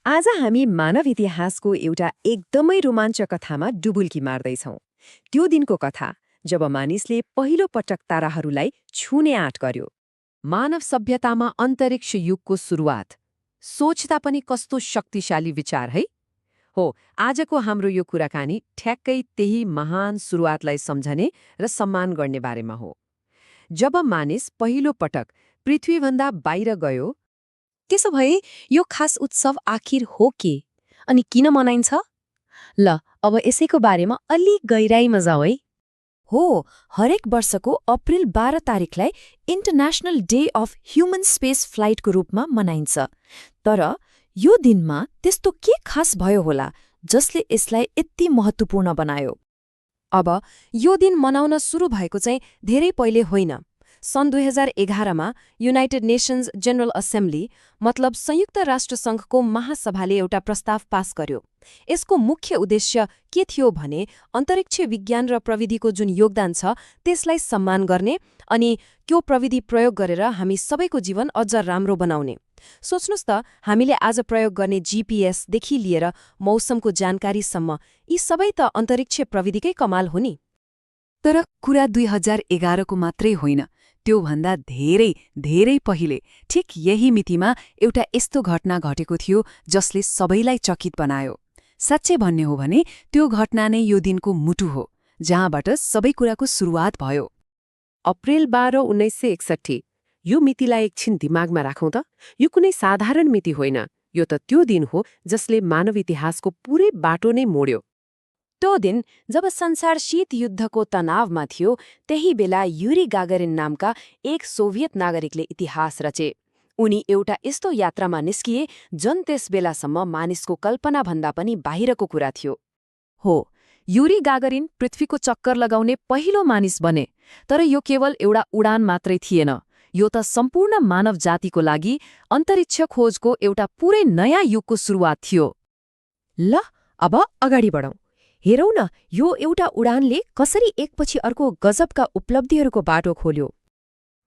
आज हामी मानव इतिहासको एउटा एकदमै रोमाञ्चक कथामा डुबुल्की मार्दैछौँ। त्यो दिनको कथा जब मानिसले पहिलो पटक ताराहरूलाई छुने आँट गर्यो। मानव सभ्यतामा अन्तरिक्ष युगको सुरुवात सोच्दा पनि कस्तो शक्तिशाली विचार है। हो, आजको हाम्रो यो कुराकानी ठ्याक्कै त्यही महान सुरुवातलाई सम्झने र सम्मान गर्ने बारेमा हो। जब मानिस पहिलो पटक पृथ्वीभन्दा बाहिर गयो, त्यसो भए यो खास उत्सव आखिर हो के अनि किन मनाइन्छ? ल, अब यसैको बारेमा अलि गहिराइमा जाऊ है। हो, हरेक वर्षको अप्रिल 12 तारिखलाई international day of human space फ्लाइटको रूपमा मनाइन्छ। तर यो दिनमा त्यस्तो के खास भयो होला जसले यसलाई यति महत्त्वपूर्ण बनायो? अब यो दिन मनाउन सुरु भएको चाहिँ धेरै पहिले होइन। सन् 2011मा युनाइटेड नेसन्स जनरल असेम्ब्ली मतलब संयुक्त राष्ट्रसङ्घको महासभाले एउटा प्रस्ताव पास गर्यो। यसको मुख्य उद्देश्य के थियो भने अन्तरिक्ष विज्ञान र प्रविधिको जुन योगदान छ त्यसलाई सम्मान गर्ने अनि त्यो प्रविधि प्रयोग गरेर हामी सबैको जीवन अझ राम्रो बनाउने। सोच्नुस् त, हामीले आज प्रयोग गर्ने जीपीएसदेखि लिएर मौसमको जानकारीसम्म यी सबै त अन्तरिक्ष प्रविधिकै कमाल हो नि। तर कुरा 2011को मात्रै होइन, त्योभन्दा धेरै धेरै पहिले ठिक यही मितिमा एउटा यस्तो घटना घटेको थियो जसले सबैलाई चकित बनायो। साँच्चै भन्ने हो भने त्यो घटना नै यो दिनको मुटु हो, जहाँबाट सबै कुराको सुरुवात भयो। अप्रिल 12, 1961। यो मितिलाई एकछिन दिमागमा राखौँ त। यो कुनै साधारण मिति होइन, यो त त्यो दिन हो जसले मानव इतिहासको पुरै बाटो नै मोड्यो। त्यो दिन जब संसार शीत युद्धको तनावमा थियो, त्यही बेला युरी गागरिन नामका एक सोभियत नागरिकले इतिहास रचे। उनी एउटा यस्तो यात्रामा निस्किए जुन त्यस बेलासम्म मानिसको कल्पनाभन्दा पनि बाहिरको कुरा थियो। हो, युरी गागरिन पृथ्वीको चक्कर लगाउने पहिलो मानिस बने। तर यो केवल एउटा उडान मात्रै थिएन, यो त सम्पूर्ण मानव जातिको लागि अन्तरिक्ष खोजको एउटा पुरै नयाँ युगको सुरुवात थियो। ल, अब अगाडि बढौँ। हेरौँ न, यो एउटा उडानले कसरी एकपछि अर्को गजबका उपलब्धिहरूको बाटो खोल्यो।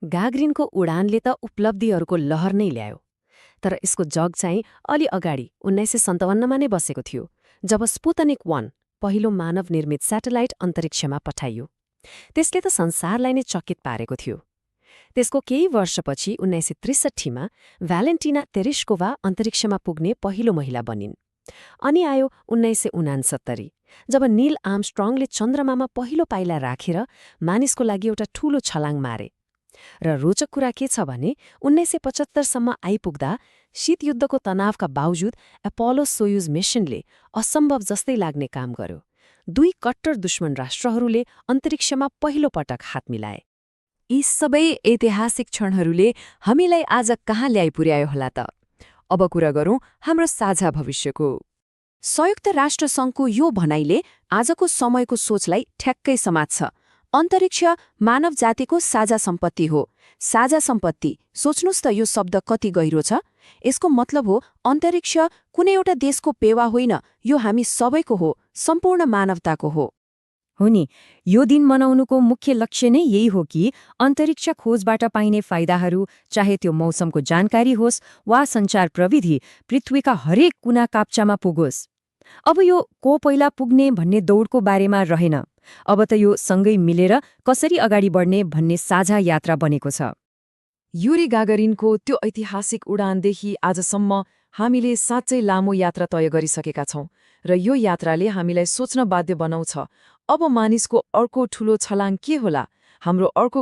गागरिनको उडानले त उपलब्धिहरूको लहर नै ल्यायो। तर यसको जग चाहिँ अलि अगाडि 1957मा नै बसेको थियो, जब स्पुतनिक 1 पहिलो मानव निर्मित स्याटेलाइट अन्तरिक्षमा पठाइयो। त्यसले त संसारलाई नै चकित पारेको थियो। त्यसको केही वर्षपछि 1963मा भ्यालेन्टिना तेरेस्कोभा अन्तरिक्षमा पुग्ने पहिलो महिला बनिन्। अनि आयो 1969, जब नील आर्मस्ट्रङले चन्द्रमामा पहिलो पाइला राखेर मानिसको लागि एउटा ठूलो छलाङ मारे। र रोचक कुरा के छ भने 1975सम्म आइपुग्दा शीतयुद्धको तनावका बावजुद एपोलो सोयुज मिसनले असम्भव जस्तै लाग्ने काम गर्यो। दुई कट्टर दुश्मन राष्ट्रहरूले अन्तरिक्षमा पहिलो पटक हात मिलाए। यी सबै ऐतिहासिक क्षणहरूले हामीलाई आज कहाँ ल्याइ पुर्यायो होला त? अब कुरा गरौँ हाम्रो साझा भविष्यको। संयुक्त राष्ट्रसङ्घको यो भनाइले आजको समयको सोचलाई ठ्याक्कै समात्छ। अन्तरिक्ष मानव जातिको साझा सम्पत्ति हो। साझा सम्पत्ति, सोच्नुस् त यो शब्द कति गहिरो छ। यसको मतलब हो अन्तरिक्ष कुनै एउटा देशको पेवा होइन, यो हामी सबैको हो, सम्पूर्ण मानवताको हो। हो नि, यो दिन मनाउनुको मुख्य लक्ष्य नै यही हो कि अन्तरिक्ष खोजबाट पाइने फाइदाहरू, चाहे त्यो मौसमको जानकारी होस् वा सञ्चार प्रविधि, पृथ्वीका हरेक कुना काप्चामा पुगोस्। अब यो को पहिला पुग्ने भन्ने दौडको बारेमा रहेन, अब त यो सँगै मिलेर कसरी अगाडि बढ्ने भन्ने साझा यात्रा बनेको छ। युरी गागरिनको त्यो ऐतिहासिक उडानदेखि आजसम्म हामीले साँच्चै लामो यात्रा तय गरिसकेका छौँ र यो यात्राले हामीलाई सोच्न बाध्य बनाउँछ। अब मानिसको अर्को ठूलो छलाङ के होला? हाम्रो अर्को